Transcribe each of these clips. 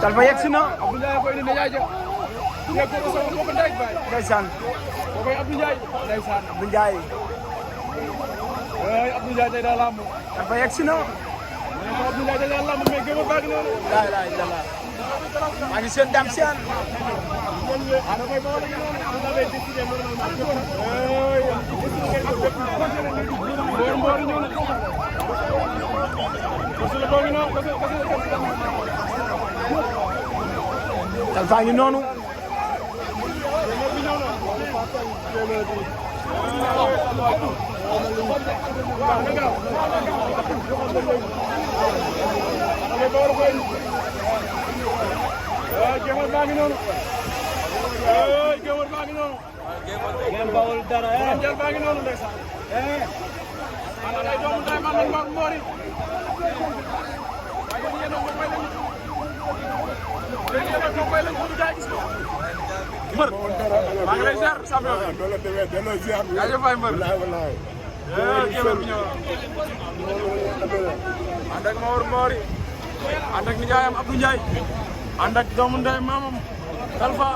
Talfa yegg si na. Abdou Ndiaye koy indi Ndiaye ja. Yegg ko sama mbokk ndey baay. Ndeysaan. Boo koy Abdou Ndiaye. Ndeysaan. Abdou Ndiaye. Abdou Ndiaye tey daa lamb. Talfa yegg si na. Abdou Ndiaye tey daa lamb mais gëm a baax noonu. maa ngi seen dam si aan. Ada koy bawal ak noonu. Ada lay décider normalement. Mboor ñëw na. Talfa ngi noonu. Mbër maa ngi lay ziar champion bi. jaajëf waay mbër. Géwél bi ñëw ànd ak Mawar Mawari ànd ak nijaayam Abdou Ndiaye ànd ak doomu ndey maamam Talfa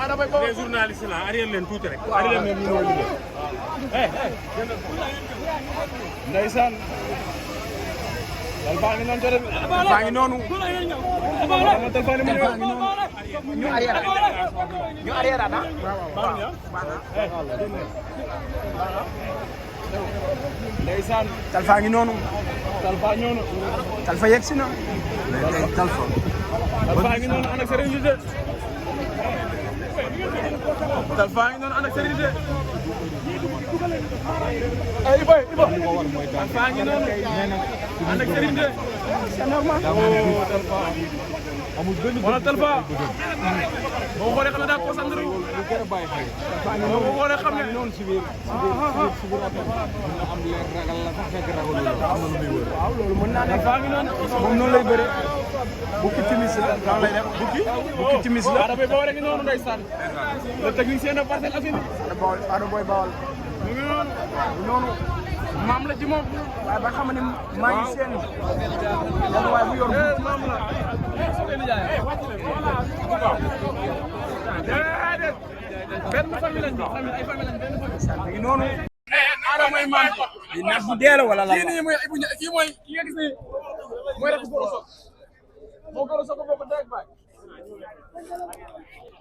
Ada Boy Baol. les journalistes là arrière leen tuuti rek. arrière leen ñu ñëw liggéey. Ndeysaan Talfa ngi noonu jërëjëf. Talfa ngi noonu. Talfa ngi noonu. ñu arrière. ñu arrière ana. Ndeysaan Talfa ngi noonu. Talfa ñëw na. Talfa yegg si na. Talfa. Talfa ngi noonu ànd ak sérénité. Talfa ngi noonu ànd ak sérénité. ay Iba Talfa ngi noonu ànd ak sérénité. c'est normal. Talfa amul benn wala Talfa boo xoolee xam ne daa concentré wu. boo xoolee xam ne noonu si biir am leer ragal la sax fekk ragal la am na lu muy wër. waaw loolu mën naa nekk. Talfa ngi noonu. moom noonu lay bëre. bukki timis la. kan lay def bukki timis la. Ada Boy Baol ngi noonu ndeysaan. le technicien de Parcelles Assainies. Ada Boy Baol. mu ngi noonu. noonu. maam la ci moom. waaye ba xam ne maa ngi seen. benn waay bu yor maam la. benn famille lañ ay famille lañ benn famille. mi ngi noonu. Ada mooy maam ji. di nag bu dee la wala lan la. kii nii mooy Ibou Ndiaye kii mooy ki nga gis nii mooy rek Goro Sock. moo Goro Sock boobu dégg baay.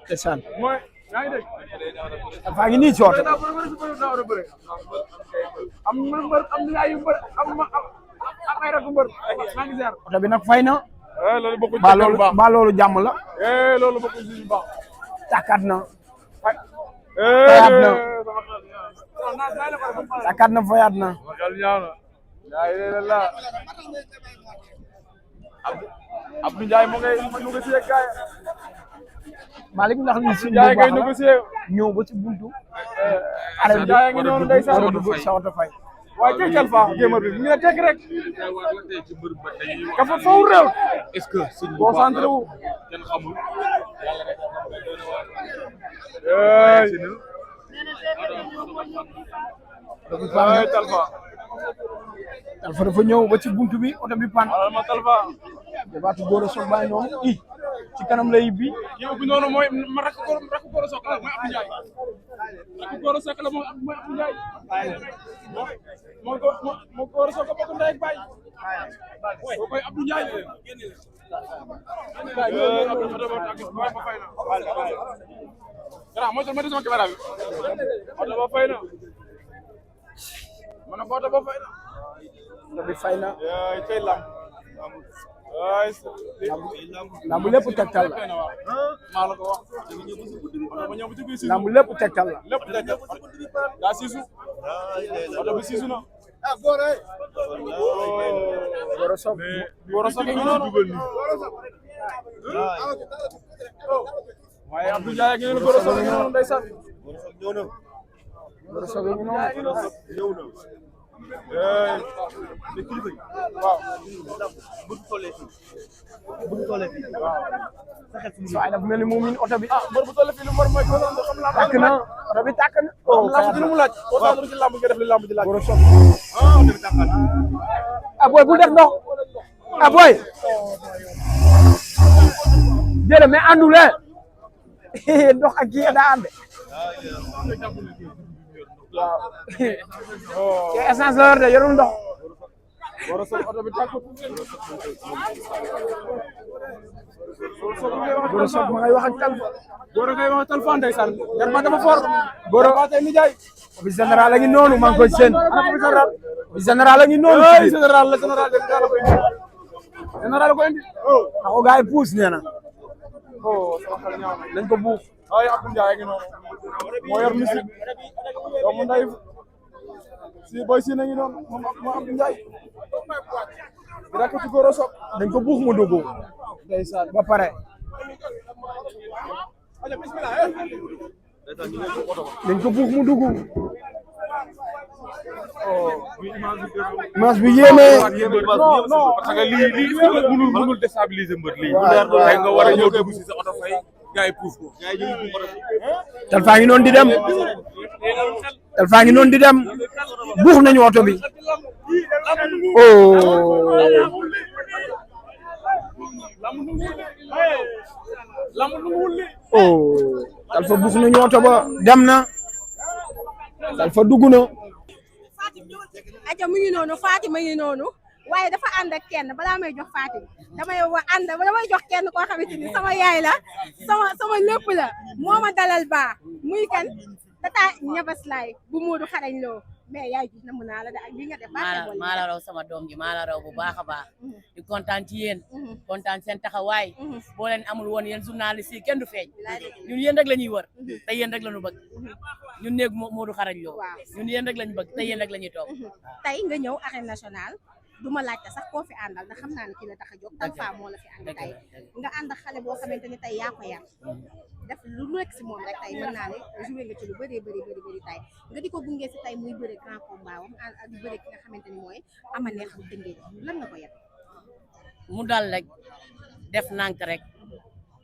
ndeysaan. mooy yaa ngi dégg. Talfa ngi nii cooto. daa bëri si bëri daa war a bëri. am na mbër am na yaayu mbër am ay rakku mbër. maa ngi ziar. oto bi nag fay na. loolu bokkul ci ba loolu ba loolu jàmm la. loolu bokkul ci baax. tàkkaat na. fayaat na. tàkkaat na fayaat na. Abdou Ndiaye mu ngay négocier gaay. Malick ndax li si Ndiaye ngay négocier. ñëw ba ci buntu. Ndiaye ngi noonu ndeysaan. war a dugg sa oto fay. waaye tey Talfa gémar bi mu ngi teg rek. dafa faw réew. est-ce que suñu concentré wu. kenn xamul. Talfa. Talfa dafa ñëw ba ci buntu bi oto bi pan. alal ma Talfa. jabaatu Goro Sock baa noonu ci kanam lay yibbi. kii ubbi noonu mooy ma rakk Goro Sock la mooy Abdou Ndiaye. rakk Goro Sock la mooy Abdou Ndiaye. moo Goro Sock bokk ndey ak baay. boo koy Abdou Ndiaye. grand mooy ma di sama caméra bi. oto ba fay na. ma ne ko oto ba fay na. oto bi fay na. tey lamb. lamb lépp tegtal la. maa la ko wax. lamb lépp tegtal la. lépp tegtal daa siisu. oto bi siisu na. Goro Sock. Goro Sock ngi noonu. waaye Abdou Ndiaye ak yeneen Goro Sock ngi noonu ndeysaan. Goro Sock ngi noonu. waaw. waaye dafa mel ni moom oto bi. mbër bu toll fii lu mbër mooy xam naa. tàkk na oto bi tàkk na. lamb ji lu mu laaj. concentré ci lamb nga def li lamb ji laaj. Goro Sock. ah boy bul def ndox. ah boy. jële mais àndule ndox ak kii daa ànd waaw te essence la yor de yorul ndox Gora Sock oto bi tàkkut Gora Sock ma ngay wax ak Talfa Gora ngay wax Talfa ndeysaan jar ma dafa fort Gora ba tey nijaay bi général a ngi noonu maa ngi koy seen ana bi général bi général a ngi noonu ay général la général ko indi na ko gars yi puus nee na oh sama xel ñaaw na nañ ko buux ay Abdou Ndiaye ngi noonu moo yor musique doomu nday si boy si na ngi noonu moom Abdou Ndiaye di rakk ci Gora Sock dañ ko buux mu dugg ndeysaan ba pare dañ ko buux mu dugg image bi yéeme non parce que lii mënul déstabiliser mbër lii tey nga war a ñëw dugg si sa oto fay gars yi puuf ko Talfa ngi noonu di dem Talfa ngi noonu di dem buux nañu oto bi Talfa buux nañu oto ba dem na Talfa dugg na aja mu ngi noonu Fatim a ngi noonu waaye dafa ànd ak kenn balaa may jox Fatim damay jox kenn koo xamante ni sama yaay la sama lépp la moo ma dalal baa muy kan tata ñabas laay bu Moodu xarañ loo mais yaay ji namu naa la de ak li nga def maa la raw sama doom ji maa la raw bu baax a baax di kontaan ci yéen kontaan seen taxawaay boo leen amul woon yéen journaliste yi kenn du feeñ ñun yéen rek la ñuy wër te yéen rek la ñu bëgg ñun néeg Moodu xarañ loo ñun yéen rek lañu bëgg te yéen rek la ñuy toog tey nga ñëw arène nationale du ma laajte sax koo fi àndal ndax xam naa ne ki la tax a jóg Talfa moo la fi ànd tey nga ànd xale boo xamante ni tey yaa ko yar def lu nekk si moom rek tey mën naa ne joué nga ci lu bëree bëri tey nga di ko gunge si tey muy bëre grand combat wam di bëre ki nga xamante ni mooy ama neex bu dëngee lan nga ko yar mu dal rek def nànk rek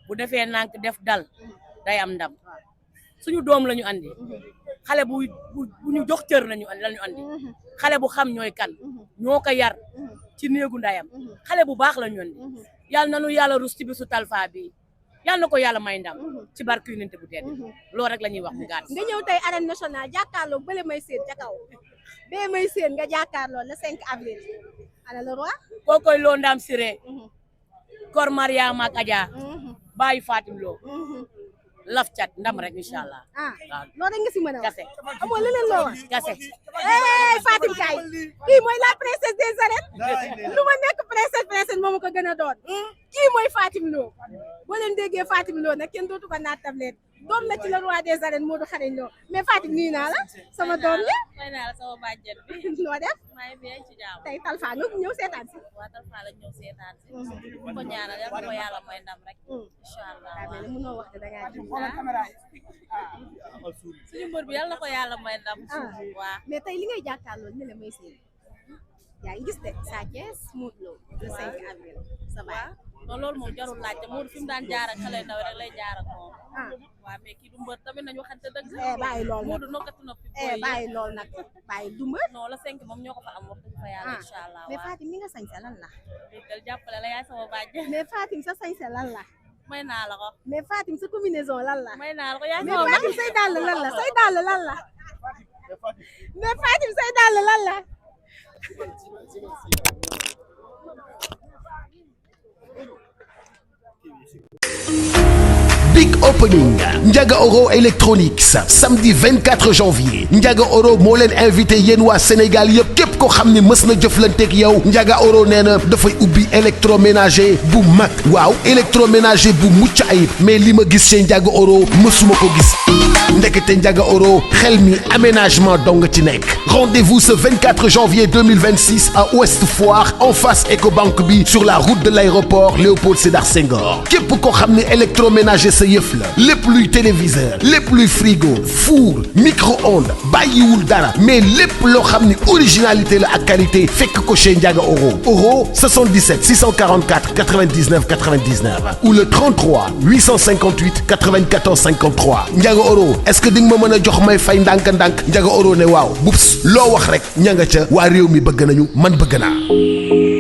bu defee nànk def dal day am ndam suñu doom la ñu andi xale bu ñu jox cër lañu andi xale bu xam ñooy kan ñoo ko yar ci néegu ndayam xale bu baax la ñu andi yàlla na nu yàlla rus ci bisu Talfa bi yàlla na ko yàlla may ndam ci barke yu nente bu tedd loolu rek la ñuy wax mu gàtt nga ñëw tey arène nationale jàkkaarloo bële may seen ca kaw bee may seen nga jàkkaarloo le 5 avril ana le roi kookoy loo ndam siré kor Mariama ak Adja bàyyi Fatim Lo laf cat ndam rek incha allah. waaw loolu rek nga si mën a wax. kase amoo leneen loo wax. kase. Fatim Kaay kii mooy la princesse des arènes. lu ma nekk princesse moo ma ko gën a doon. kii mooy Fatim Lo boo leen déggee Fatim Lo nag kenn dootu ko naat tablet doom la ci le roi des arènes Modou Xarañ Lo mais Fatim nuyu naa la sama doom la. may naa la sama bàjjen bi. noo def. maa ngi fi ci jàmm. tey Talfa nga ñëw seetaan si. waaw Talfa la ñëw seetaan si. ko ñaanal yal na ko yàlla may ndam rek. incha allah waaw mais mënoo wax te da ngaa ji. suñu mbër bi yal na ko yàlla may ndam. waaw mais tey li ngay jàkkaarloo ne la may seen yaa ngi gis de Sa Thiès Modou Lo le 5 avril ça va. non loolu moom jarul laajte Modou fi mu daan jaar ak xale ndaw rek lay jaar ak moom. waaw mais kii du mbër tamit nañu waxante dëgg. bàyyi lool nag Modou nokkatu na fi. bàyyi lool nag bàyyi du mbër. non la 5 moom ñoo ko fa am wax dëgg fa yàlla incha allah. mais Fatim ni nga sañse lan la. déggal jàppale la yaay sama bàjjen. mais Fatim sa sañse lan la. may naa la ko. mais Fatim sa combinaison lan la. may naa la ko yaay mais sama Fatim say dàll lan la say dàll lan la. mais Fatim say dàll lan la. Big opening Ndiaga Oro Electronics samedi 24 janvier Ndiaga Oro moo leen invité yéen waa Sénégal yëpp képp ko xam ne mës na jëflanteeg yow Ndiaga Oro nee na dafay ubbi électroménager bu mag waaw électroménager bu mucc ayib mais li ma gis chez Ndiaga Oro mësuma ko gis ndekete Ndiaga Oro xel mi aménagement dong ci nekk rendez-vous ce 24 janvier 2026 à Ouest Foire en face Ecobank bi sur la route de l'aéroport Léopold Sédar Senghor képp ko xam ne électroménager sa yëf la lépp luy téléviseur lépp luy frigo four micro-ondes bàyyiwul dara mais lépp loo xam ne originalité la ak qualité fekk ko chez Ndiaga Oro 77 644 99 99 ou le 33 858 94 53 Ndiaga Oro est-ce que di nga ma mën a jox may fay ndànk-ndànk Ndiaga Oro ne waaw bups loo wax rek ña nga ca waa réew mi bëgg nañu man bëgg naa